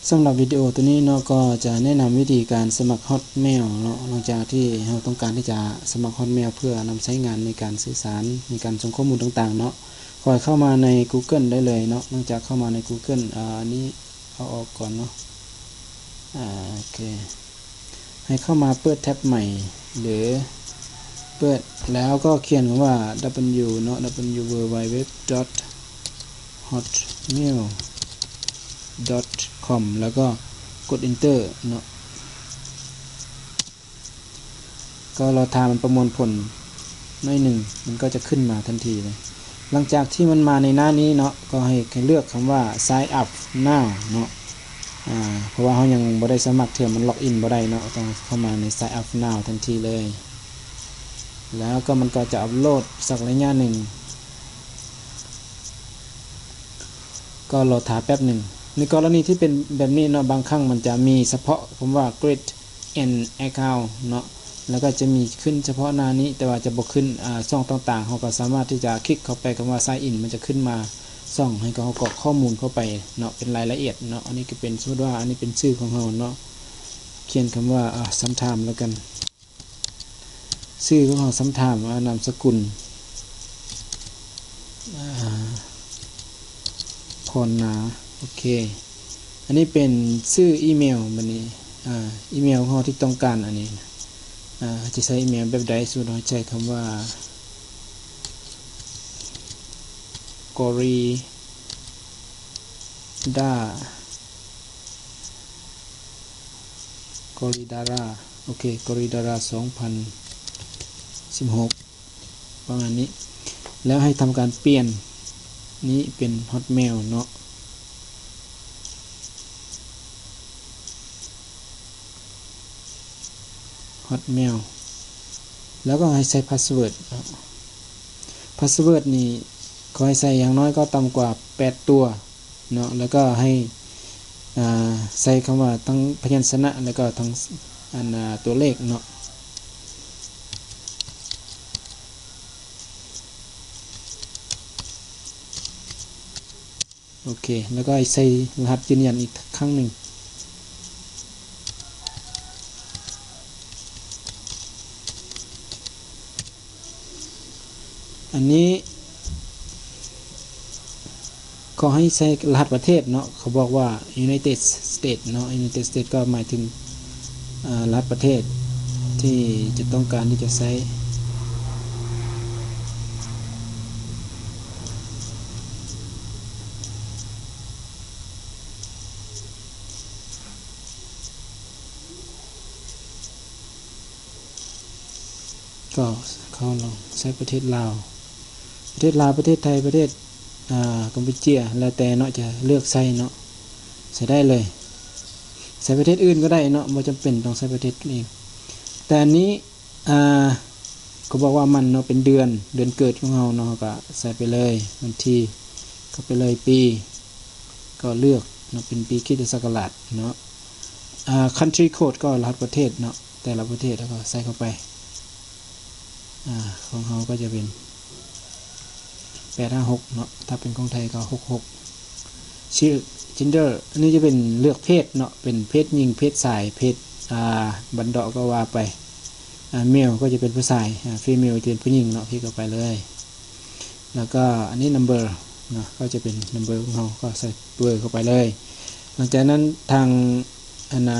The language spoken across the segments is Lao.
ສຳລັບວິດີໂອໂຕນີ້ເນາະ ກໍຈະແນະນຳວິທີການສະໝັກ Hotmail ເນາະ. ຫຼັງຈາກທີ່ເຮົາຕ້ອງການທີ່ຈະສະໝັກ Hotmail ເພື່ອນຳໃຊ້ງານໃນການສື່ສານ, ໃນການສົ່ງຂໍ້ມູນຕ່າງໆເນາະ, ຂໍໃຫ້ເຂົ້າມາໃນ Google ໄດ້ເລີຍເນາະ. ຫຼັງຈາກເຂົ້າມາໃນ Google ອາ ອັນນີ້ເອົາອອກກ່ອນເນາະ. ອາ ໂອເຄ. ໃຫ້ເຂົ້າມາເປີດແທັບໃໝ່ ຫຼື ເປີດແລ້ວກໍຂຽນຄຳວ່າ W ເນາະ W W W dot hotmail dot com ແລ້ວກໍກົດ Enter ເນາະ. ກໍລໍຖ້າມັນປະມວນຜົນໜ້ອຍໜຶ່ງ ມັນກໍຈະຂຶ້ນມາທັນທີເລີຍ. ຫຼັງຈາກທີ່ມັນມາໃນໜ້ານີ້ເນາະ ກໍໃຫ້ເລືອກຄຳວ່າ Sign up now ເນາະ. ອາ ເພາະວ່າເຮົາຍັງບໍ່ໄດ້ສະໝັກເທື່ອ ມັນ log in ບໍ່ໄດ້ເນາະ, ຕ້ອງເຂົ້າມາໃນ Sign up now ທັນທີເລີຍ. ແລ້ວກໍມັນກໍຈະອັບໂຫຼດສັກໄລຍະໜຶ່ງ, ກໍລໍຖ້າແປັບໜຶ່ງ. ໃນກໍລະນີທີ່ເປັນແບບນີ້ເນາະ ບາງຄັ້ງມັນຈະມີສະເພາະຄຳວ່າ create an account ເນາະ ແລ້ວກໍຈະມີຂຶ້ນສະເພາະໜ້ານີ້ ແຕ່ວ່າຈະບໍ່ຂຶ້ນ ອາ ຊ່ອງຕ່າງໆ. ເຮົາກໍສາມາດທີ່ຈະຄລິກເຂົ້າໄປຄຳວ່າ Sign in ມັນຈະຂຶ້ນມາຊ່ອງໃຫ້ເຮົາກອກຂໍ້ມູນເຂົ້າໄປເນາະ ເປັນລາຍລະອຽດເນາະ. ອັນນີ້ກໍເປັນ ສົມມຸດວ່າອັນນີ້ເປັນຊື່ຂອງເຮົາເນາະ, ຂຽນຄຳວ່າ ອາ Sometime ແລ້ວກັນ. ຊື່ຂອງເຮົາ Sometime ອາ ນາມສະກຸນ ອາ ພອນນາ. ໂອເຄ. ອັນນີ້ເປັນຊື່ອີເມວ. ບັດນີ້ ອາ ອີເມວຂອງເຮົາທີ່ຕ້ອງການອັນນີ້ ອາ ຈະໃຊ້ອີເມວແບບໃດ? ສົມມຸດເຮົາໃຊ້ຄຳວ່າ Corridara Corridara ໂອເຄ Corridara ສອງພັນສິບຫົກ ປະມານນີ້. ແລ້ວໃຫ້ທຳການປ່ຽນນີ້ເປັນ Hotmail ເນາະ, Hotmail ແລ້ວກໍໃຫ້ໃສ່ password ເນາະ. Password ນີ້ຂໍໃຫ້ໃສ່ຢ່າງໜ້ອຍກໍຕ່ຳກວ່າແປດຕົວ ເນາະ ແລ້ວກໍໃຫ້ ອາ ໃສ່ຄຳວ່າທັງພະຍັນຊະນະ ແລ້ວກໍທັງ ອັນ ອາ ຕົວເລກເນາະ. ໂອເຄ ແລ້ວກໍໃຫ້ໃສ່ລະຫັດຢືນຢັນອີກຄັ້ງໜຶ່ງ. ອັນນີ້ຂໍໃຫ້ໃສ່ລະຫັດປະເທດເນາະ, ເຂົາບອກວ່າ United States ເນາະ, United States ກໍໝາຍເຖິງ ອາ ລະຫັດປະເທດທີ່ຈະຕ້ອງການທີ່ຈະໃຊ້. ກໍເຂົ້າລອງໃຊ້ປະເທດລາວ, ປະເທດລາວ, ປະເທດໄທ, ປະເທດ ອາ ກຳປູເຈຍ ແລ້ວແຕ່ເນາະ ຈະເລືອກໃຊ້ເນາະ, ໃຊ້ໄດ້ເລີຍ. ໃຊ້ປະເທດອື່ນກໍໄດ້ເນາະ, ບໍ່ຈຳເປັນຕ້ອງໃຊ້ປະເທດຕົວເອງ. ແຕ່ອັນນີ້ ອາ ເຂົາບອກວ່າມັນເນາະ ເປັນເດືອນ, ເດືອນເກີດຂອງເຮົາເນາະ, ເຮົາກໍໃສ່ໄປເລີຍ, ວັນທີ ເຂົ້າໄປເລີຍ, ປີ ກໍເລືອກເນາະ ເປັນປີຄຣິສຕະສັກະລາດເນາະ. ອາ country code ກໍລະຫັດປະເທດເນາະ, ແຕ່ລະປະເທດເຮົາກໍໃສ່ເຂົ້າໄປ. ອາ ຂອງເຮົາກໍຈະເປັນ ແປດຫ້າຫົກເນາະ, ຖ້າເປັນຂອງໄທກໍ ຫົກຫົກ. ຊື່ gender ອັນນີ້ຈະເປັນເລືອກເພດເນາະ, ເປັນເພດຍິງ, ເພດຊາຍ, ເພດ ອາ ບັນເດາະກໍວ່າໄປ. ອາ male ກໍຈະເປັນຜູ້ຊາຍ, ອາ female ຈະເປັນຜູ້ຍິງເນາະ, ຄລິກເຂົ້າໄປເລີຍ. ແລ້ວກໍອັນນີ້ number ເນາະ, ກໍຈະເປັນ number ຂອງເຮົາ, ກໍໃສ່ເບີເຂົ້າໄປເລີຍ. ຫຼັງຈາກນັ້ນທາງ ອັນ ອາ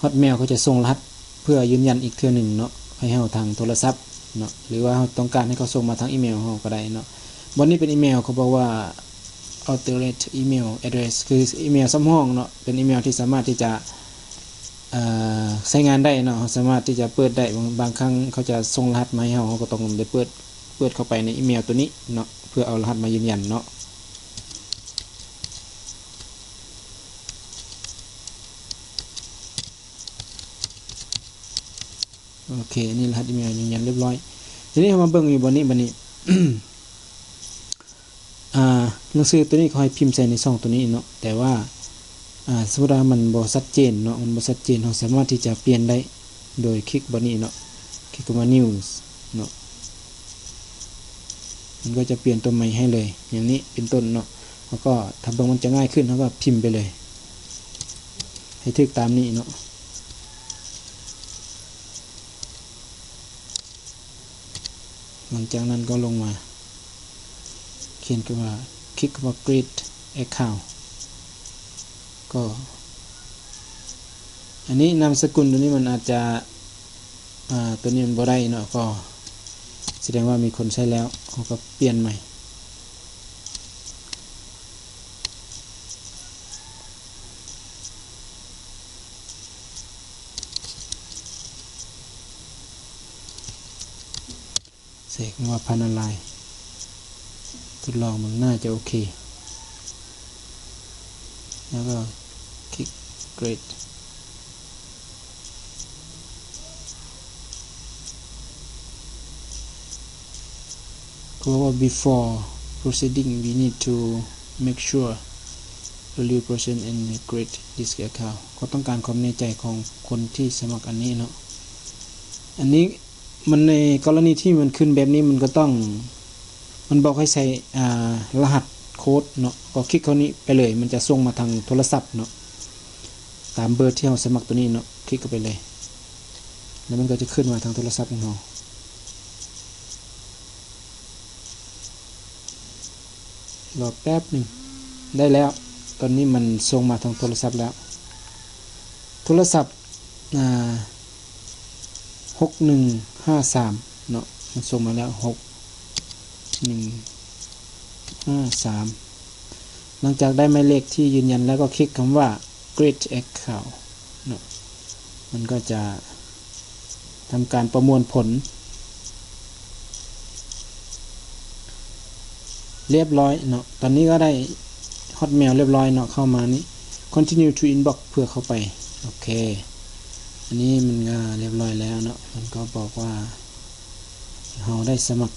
Hotmail ເຂົາຈະສົ່ງລະຫັດເພື່ອຢືນຢັນອີກເທື່ອໜຶ່ງເນາະ, ໃຫ້ເຮົາທາງໂທລະສັບເນາະ, ຫຼືວ່າເຮົາຕ້ອງການໃຫ້ເຂົາສົ່ງມາທາງອີເມວເຮົາກໍໄດ້ເນາະ. ບ່ອນນີ້ເປັນອີເມວ, ເຂົາບອກວ່າ alternate email address ຄືອີເມວສຳຮອງເນາະ, ເປັນອີເມວທີ່ສາມາດທີ່ຈະ ເອີ ໃຊ້ງານໄດ້ເນາະ, ເຮົາສາມາດທີ່ຈະເປີດໄດ້. ບາງ ບາງຄັ້ງເຂົາຈະສົ່ງລະຫັດມາໃຫ້ເຮົາ, ເຮົາກໍຕ້ອງໄດ້ເປີດ, ເປີດເຂົ້າໄປໃນອີເມວໂຕນີ້ເນາະ, ເພື່ອເອົາລະຫັດມາຢືນຢັນເນາະ. ໂອເຄ, ອັນນີ້ລະຫັດອີເມວຢືນຢັນລຽບຮ້ອຍ. ທີນີ້ເຮົາມາເບິ່ງຢູ່ບ່ອນນີ້, ບັດນີ້ ອາ ໜັງສືໂຕນີ້ເຂົາໃຫ້ພິມໃສ່ໃນຊ່ອງໂຕນີ້ເນາະ, ແຕ່ວ່າ ອາ ສົມມຸດວ່າມັນບໍ່ຊັດເຈນເນາະ, ມັນບໍ່ຊັດເຈນ, ເຮົາສາມາດທີ່ຈະປ່ຽນໄດ້ໂດຍຄລິກບ່ອນນີ້ເນາະ, ຄລິກຄຳວ່າ News ເນາະ, ມັນກໍຈະປ່ຽນຕົວໃໝ່ໃຫ້ເລີຍ, ຢ່າງນີ້ເປັນຕົ້ນເນາະ. ກໍຖ້າເບິ່ງມັນຈະງ່າຍຂຶ້ນ ເຮົາກໍພິມໄປເລີຍ ໃຫ້ຖືກຕາມນີ້ເນາະ. ຫຼັງຈາກນັ້ນກໍລົງມາ ຂຽນຄຳວ່າ ຄລິກຄຳວ່າ create account ກໍ ອັນນີ້ນາມສະກຸນຕົວນີ້ມັນອາດຈະ ອາ ຕົວນີ້ມັນບໍ່ໄດ້ເນາະ ກໍສະແດງວ່າມີຄົນໃຊ້ແລ້ວ ເຮົາກໍປ່ຽນໃໝ່. ໃສ່ຄຳວ່າ finalize ທົດລອງເບິ່ງ ໜ້າຈະໂອເຄ ແລ້ວກໍຄລິກ create. Before proceeding, we need to make sure W person and create this account. ເຂົາຕ້ອງການຄວາມແນ່ໃຈຂອງຄົນທີ່ສະໝັກອັນນີ້ເນາະ. ອັນນີ້ ມັນໃນກໍລະນີທີ່ມັນຂຶ້ນແບບນີ້ ມັນກໍຕ້ອງ ມັນບອກໃຫ້ໃສ່ ອາ ລະຫັດໂຄດເນາະ ກໍຄລິກເຂົ້ານີ້ໄປເລີຍ ມັນຈະສົ່ງມາທາງໂທລະສັບເນາະ ຕາມເບີທີ່ເຮົາສະໝັກຕົວນີ້ເນາະ ຄລິກເຂົ້າໄປເລີຍ ແລ້ວມັນກໍຈະຂຶ້ນມາທາງໂທລະສັບຂອງເຮົາ. ລໍແປັບໜຶ່ງ ໄດ້ແລ້ວ ຕອນນີ້ມັນສົ່ງມາທາງໂທລະສັບແລ້ວ ໂທລະສັບ ອາ ຫົກໜຶ່ງຫ້າສາມເນາະ ມັນສົ່ງມາແລ້ວ ຫົກໜຶ່ງຫ້າສາມ. ຫຼັງຈາກໄດ້ໝາຍເລກທີ່ຢືນຢັນແລ້ວ ກໍຄລິກຄຳວ່າ create account ເນາະ ມັນກໍຈະ ທຳການປະມວນຜົນ ລຽບຮ້ອຍເນາະ. ຕອນນີ້ກໍໄດ້ Hotmail ລຽບຮ້ອຍເນາະ ເຂົ້າມານີ້ continue to inbox ເພື່ອເຂົ້າໄປ. ໂອເຄ ອັນນີ້ມັນກໍລຽບຮ້ອຍແລ້ວເນາະ ມັນກໍບອກວ່າເຮົາໄດ້ສະໝັກ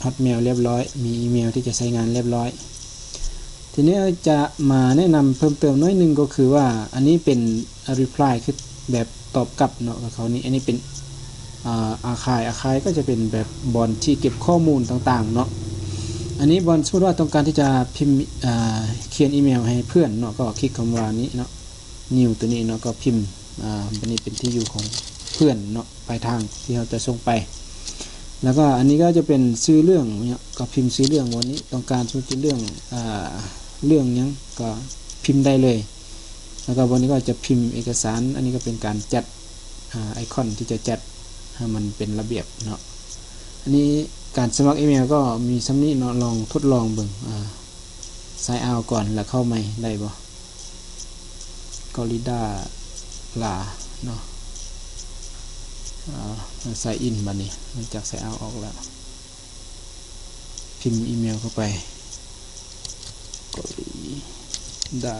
Hotmail ລຽບຮ້ອຍ ມີອີເມວທີ່ຈະໃຊ້ງານລຽບຮ້ອຍ. ທີນີ້ຈະມາແນະນຳເພີ່ມເຕີມໜ້ອຍໜຶ່ງ ກໍຄືວ່າ ອັນນີ້ເປັນ reply ຄືແບບຕອບກັບເນາະ ກັບເຂົານີ້. ອັນນີ້ເປັນ ອາ archive archive ກໍຈະເປັນແບບບ່ອນທີ່ເກັບຂໍ້ມູນຕ່າງໆເນາະ. ອັນນີ້ບ່ອນ ສົມມຸດວ່າຕ້ອງການທີ່ຈະພິມ ອາ ຂຽນອີເມວໃຫ້ເພື່ອນເນາະ ກໍຄລິກຄຳວ່ານີ້ເນາະ new ຕົວນີ້ເນາະ ກໍພິມ ອາ ອັນນີ້ເປັນທີ່ຢູ່ຂອງເພື່ອນເນາະ ປາຍທາງທີ່ເຮົາຈະສົ່ງໄປ. ແລ້ວກໍອັນນີ້ກໍຈະເປັນຊື່ເລື່ອງເນາະ ກໍພິມຊື່ເລື່ອງບ່ອນນີ້ ຕ້ອງການຊື່ເລື່ອງ ອາ ເລື່ອງຫຍັງກໍພິມໄດ້ເລີຍ. ແລ້ວກໍບ່ອນນີ້ກໍຈະພິມເອກະສານ ອັນນີ້ກໍເປັນການຈັດ ອາ ໄອຄອນທີ່ຈະຈັດໃຫ້ມັນເປັນລະບຽບເນາະ. ອັນນີ້ການສະໝັກອີເມວກໍມີສ່ຳນີ້ເນາະ ລອງທົດລອງເບິ່ງ ອາ sign out ກ່ອນ ແລ້ວເຂົ້າໃໝ່ໄດ້ບໍ່? Gorilla ເນາະ ອາ sign in ບັດນີ້ ຫຼັງຈາກ sign out ອອກແລ້ວ ພິມອີເມວເຂົ້າໄປ Gorilla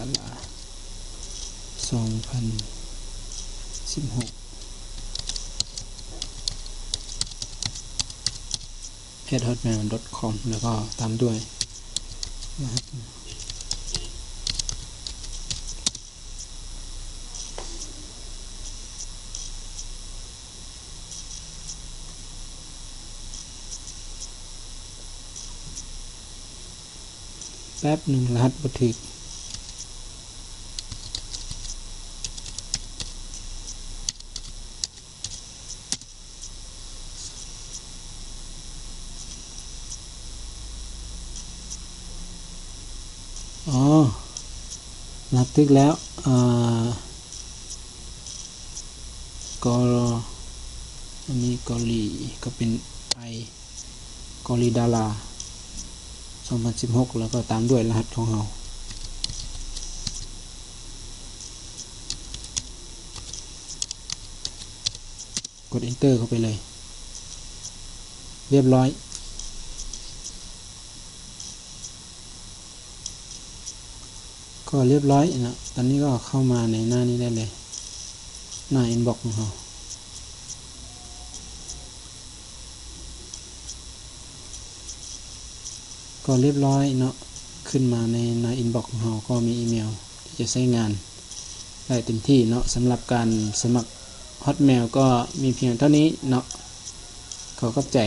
ສອງພັນສິບຫົກ at hotmail dot com ແລ້ວກໍຕາມດ້ວຍລະຫັດ ແປັບໜຶ່ງ ລະຫັດບໍ່ຖືກ. ອໍ ລະຫັດຖືກແລ້ວ. ອາ ກໍ ອັນນີ້ກໍລີ ກໍເປັນ I ກໍລີດາລາ ສອງພັນສິບຫົກ ແລ້ວກໍຕາມດ້ວຍລະຫັດຂອງເຮົາ. ກົດ Enter ເຂົ້າໄປເລີຍ. ລຽບຮ້ອຍ. ກໍລຽບຮ້ອຍເນາະ. ຕອນນີ້ກໍເຂົ້າມາໃນໜ້ານີ້ໄດ້ເລີຍ. ໜ້າ inbox ຂອງເຮົາ. ກໍລຽບຮ້ອຍເນາະ. ຂຶ້ນມາໃນໜ້າ inbox ຂອງເຮົາ ກໍມີອີເມວທີ່ຈະໃຊ້ງານ ໄດ້ເຕັມທີ່ເນາະ. ສຳລັບການສະໝັກ Hotmail ກໍມີພຽງເທົ່ານີ້ເນາະ. ຂໍຂອບໃຈ